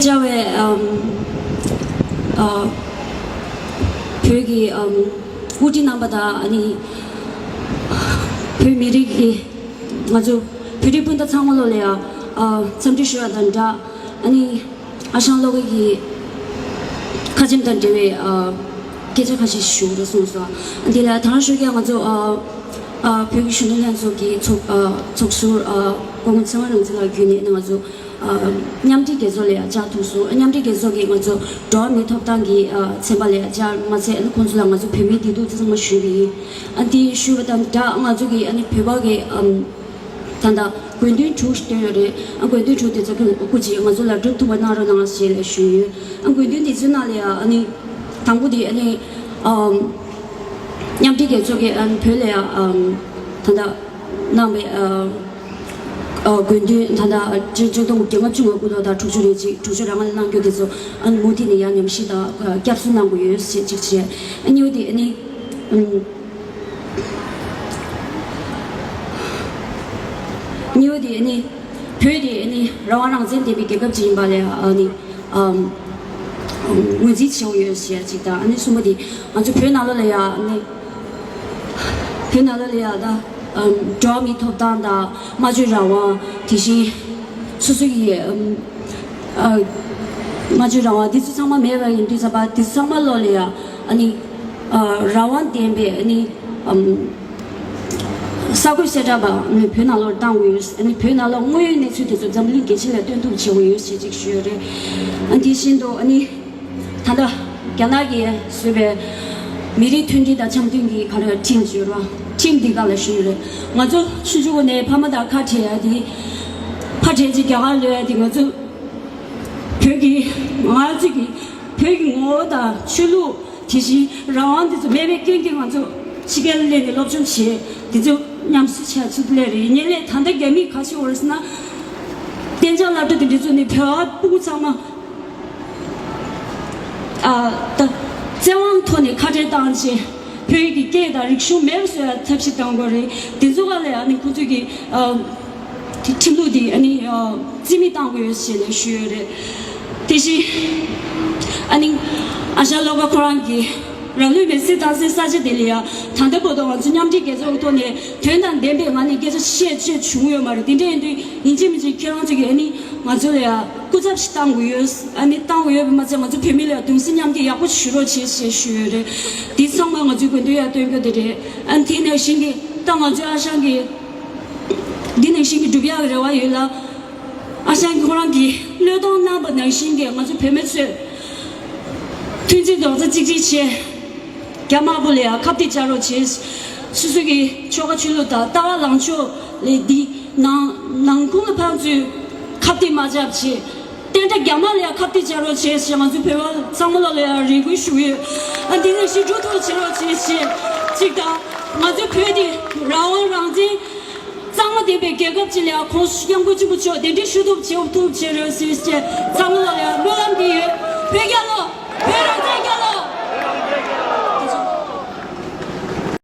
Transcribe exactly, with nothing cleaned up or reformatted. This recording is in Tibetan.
བཅར་བའི་ཨམ་ཨ་བོད་ཀྱི་ཨམ་དབུ་ཁྲིད་རྣམ་པ་དང་ཨ་ནི་བོད་མི་རིགས་ཀྱི་ང་ཚོ་བོད་རིགས་སྤུན་ཟླ་ཚང་མ་ལོ་ལ་ཡང་ཨ་འཚམས་འདྲི་ཞུ་བ་དང་སྦྲགས། ཨ་ནི་ཨ་ཞང་བློ་དགའ་གི་ཁ་ཆེམས་དང་འབྲེལ་བའི་ཨ་སྐད་ཆ་ཁ་ཤས་ཞུ་རོགས་གསུངས་སོང་། འདི་ལ་ད་རང་ཞུ་གི་ང་ཚོ་ཨ་ཨ་བོད་ཀྱི་གཞོན་ནུ་ལྷན་ཚོགས་ཀྱི་ཚོགས་ཨ་ཚོགས་ཟུར་ཨ་སྐུ་ངོ་ཚེ་དབང་རིག་འཛིན་ལགས་བརྒྱུད་ནས་ང་ཚོ་ཨ་མཉམ་འབྲེལ་རྒྱལ་ཚོགས་ལ་ཡང་བཅར་ཐུབ་སོང་། མཉམ་འབྲེལ་རྒྱལ་ཚོགས་ཀྱིས་ང་ཚོ་འགྲོ་བ་མིའི་ཐོབ་ཐང་གི་ཨ་ཚན་པ་ལ་ཡང་བཅར་མ་ཚད་ཨ་ནི་ཁོང་ཚོ་ལ་ང་ཚོ་བོད་མིའི་བདེ་སྡུག་ཚང་མ་ཞུས་པ་ཡིན། ཨ་འདི་ཞུས་པ་དང་སྦྲགས་ང་ཚོ་གི་ཨ་ནི་བོད་པ་གི་ཨམ། ད་ལྟ་དགོས་འདུན་དྲུག་བཏོན་ཡོད་རེད། ཨ་དགོས་འདུན་དྲུག་དེ་ཚོ་སྐུ་མཁྱེན་ང་ཚོ་ལ་སྒྲུབ་ཐུབ་པ་གནང་རོགས་གནང་ཞེས་ལ་ཞུས་ཡོད། ཨ་དགོས་འདུན་དེ་ཚོའི་ནང་ལ་ཡང་ཨ་ནི་དང་པོ་དེ་ཨ་ནི་ཨམ་མཉམ་འབྲེལ་རྒྱལ་ཚོགས་ཀྱིས་ཨ་ནི་བོད་ལ་ཡང་ཨམ་ད་ལྟ་གནང་བའི་ཨ་ཨ་དགོས་འདུན་ད་ལྟ་ཆིག་སྟོང་དགུ་བརྒྱ་ལྔ་བཅུ་ང་དགུ་ལོ་དང་དྲུག་ཅུ་རེ་གཅིག་དྲུག་ཅུ་རེ་ལྔ་ལ་གནང་རྒྱུ་དེ་ཚོ་ཨ་ནི་མུ་མཐུད་ནས་ཡང་ཉམས་ཞིབ་དང་བསྐྱར་གསོ་གནང་དགོས་ཡོད་ཞེས་གཅིག་བྱས། ཨ་གཉིས་པ་དེ་ཨ་ནི་ཨམ། གཉིས་པ་དེ་ནི་བོད་དེ་ནི་རང་དབང་རང་བཙན་ལྡན་པའི་རྒྱལ་ཁབ་ཅིག་ཡིན་པ་ལ་ཨ་ནི་ཨམ་ངོས་འཛིན་བྱེད་དགོས་ཡོད་ཞེས་གཅིག་དང་། ཨ་ནི་གསུམ་པ་དེ་ང་ཚོ་བོད་ནང་ལོགས་ལ་ཡ་ཨ་ནི་བོད་ནང་ལོགས་ལ་ཡ་ད་ཨམ་འགྲོ་བ་མིའི་ཐོབ་ཐང་དང་སྨྲ་བརྗོད་རང་དབང་དེ་བཞིན་སོ་སོ་ཡི་ཨམ་ཨ་སྨྲ་བརྗོད་རང་དབང་འདི་ཚོ་ཚང་མ་མེད་པ་ཡིན་དུས་ཙམ་པ་འདི་ཚོ་ཚང་མ་ལོགས་ལ་ཡ་ཨ་ནི་ཨ་རང་དབང་ལྡན་པའི་ཨ་ནི་ཨམ། གསར་འགོད་གསལ་བསྒྲགས་པ་ནི་བོད་ནང་ལོགས་བཏང་དགོས་ཡོད། ཨ་ནི་བོད་ནང་ལོགས་དངོས་ཡོད་གནས་ཚུལ་དེ་ཚོ་འཛམ་གླིང་རྒྱལ་སྤྱི་ལ་སྟོན་ཐུབ་བྱེད་དགོས་ཡོད་ཞེས་ཅིག་ཞུས་ཡོད་རེད། ཨ་དེ་བཞིན་དུ་ཨ་ནི་ད་ལྟ་རྒྱ་ནག་གིས་བཟོས་པའི་མི་རིགས་མཐུན་སྒྲིལ་དང་འཆམ་མཐུན་གྱི་ག་རེ་ཁྲིམས་ཡོད་རེད་བ། ཁྲིམས་འདི་ག་ལ་ཞུས་ཡོད་རེད། ང་ཚོ་ཆུང་ཆུང་ནས་ཕ་མ་དང་ཁ་བྲལ་ཡ་དེ་ཕ་བྲལ་ཅིག་རྒྱ་གར་ལོས་ཡ་དེ་ང་ཚོ་བོད་ཀྱི་ང་ཚོ་གི་བོད་ཀྱི་ངོ་བོ་དང་ཆོས་ལུགས། དེ་བཞིན་རང་དབང་འདི་ཚོ་མེད་པའི་རྐྱེན་གྱིས་ང་ཚོ་ཕྱི་རྒྱལ་སླེབས་ནས་སློབ་སྦྱོང་བྱས། འདི་ཚོ་ཉམས་གསོ་བྱས་ཚུལ་ལས་རེད། ཉེ་ལས་ད་ལྟ་རྒྱ་མིས་ག་ཞིག་འོར་ཟེར་ན། གཏན་འཇགས་སློབ་གྲྭ་དེ་འདྲ་བཙུགས་ནས་བོད་པ་སྤུ་གུ་ཚང་མ་ཨ་ད་བཙན་དབང་ཐོག་ནས་ཁ་བྲལ་བཏང་བྱས། བོད་ཀྱི་སྐད་དང་རིག་གཞུང་མེད་པ་བཟོ་ཡ་ཐབས་ཤེས་གཏང་དགོས་རེད། འདི་ཚོ་ག་ལ་ཡ་ནི་ཁོ་ཚོས་ཀྱི་ཨ། དེ་ཁྲིམས་ལུགས་དེ་ཨ་ནི་ཨ་རྩིས་མེད་བཏང་དགོས་ཡོད་ཞེས་ནས་ཞུས་ཡོད་རེད། དེ་བཞིན་ཨ་ནི་ཨ་ཞང་བློ་དགའ་ཁོ་རང་གིས་རང་ལུས་མེར་སྲེག་བཏང་སའི་ས་ཆ་དེ་ལ་ཡང་ད་ལྟ་བར་དུ་ང་ཚོ་མཉམ་འབྲེལ་རྒྱལ་ཚོགས་ཀྱི་ཐོག་ནས་དོན་དང་ལྡན་པའི་ངང་ནས་སྐད་ཆ་བཤད་བཤད་བྱུང་ཡོད་མ་རེད། དེ་འདྲ་ཡིན་དུས་ཡིན་གཅིག་མིན་གཅིག་ཁྱེད་རང་ཚོ་གིས་ཨ་ནི་ང་ཚོ་ལ་ཡང་སྐུ་ཚབ་ཞིག་བཏང་དགོས་ཡོད། ཨ་ནི་བཏང་དགོས་ཡོད་པ་མ་ཚད་ང་ཚོ་བོད་མི་ལ་ཡང་གདུང་སེམས་མཉམ་སྐྱེད་ཡག་པོ་ཞིག་ཞུ་རོགས་བྱེད་ཞེས་ཞུས་ཡོད་རེད། འདི་ཚང་མ་ང་ཚོའི་དགོས་འདུན་ཡང་བཏོན་རྒྱུ་དེ་རེད། ཨ་ནི་དེ་ནང་བཞིན་གྱི་ད་ང་ཚོའི་ཨ་ཞང་གིས། འདི་ནང་བཞིན་གྱི་སྒྲུབ་ཡག་རེ་བ་ཡོད་ལ། ཨ་ཞང་ཁོ་རང་གིས་བློས་གཏོང་གནང་པ་ནང་བཞིན་གྱི་ང་ཚོ་བོད་མི་ཚོས་མཐུན་སྒྲིལ་རྡོག་རྩ་གཅིག་སྒྲིལ་བྱས། རྒྱ་དམར་པོ་ལ་ཡང་ཁ་གཏད་བཅག་རོགས་བྱས། སོ་སོ་གི་ཆོལ་ཁ་ཆོས་ལུགས་དང་ལྟ་བ་ལངས་ཕྱོགས་ལས་འདི་ནང་ནང་ཁུལ་ལ་ཕན་ཚུན་ཁ་གཏད་མ་བཅག་བྱས། བསྟན་དགྲ་རྒྱ་དམར་ལ་ཡང་ཁ་གཏད་བཅག་རོགས་བྱས་ཞེས་ང་ཚོ་བོད་པ་ཚང་མ་ལ་ལ་ཡང་རེ་སྐུལ་ཞུ་གི་ཡོད། ཨ་འདི་ནང་བཞིན་འགྲོ་ཐུབ་བྱེད་རོགས་བྱས་ཞེས་གཅིག་དང་། ང་ཚོ་བོད་འདི་རང་དབང་རང་བཙན་གཙང་མ་ལྡན་པའི་རྒྱལ་ཁབ་ཅིག་ལ་ཡང་ཁོང་སྐྱབས་མགོན་ཆེན་པོ་མཆོག་གདན་འདྲེན་ཞུ་ཐུབ་བྱེད་ཐུབ་བྱེད་རོགས་ཞེས་བཅས་ཚང་མ་ལ་ཡང་སྨོན་ལམ་འདི་ཡོད། བོད་རྒྱལ་ལོ། བོད་རང་བཙན།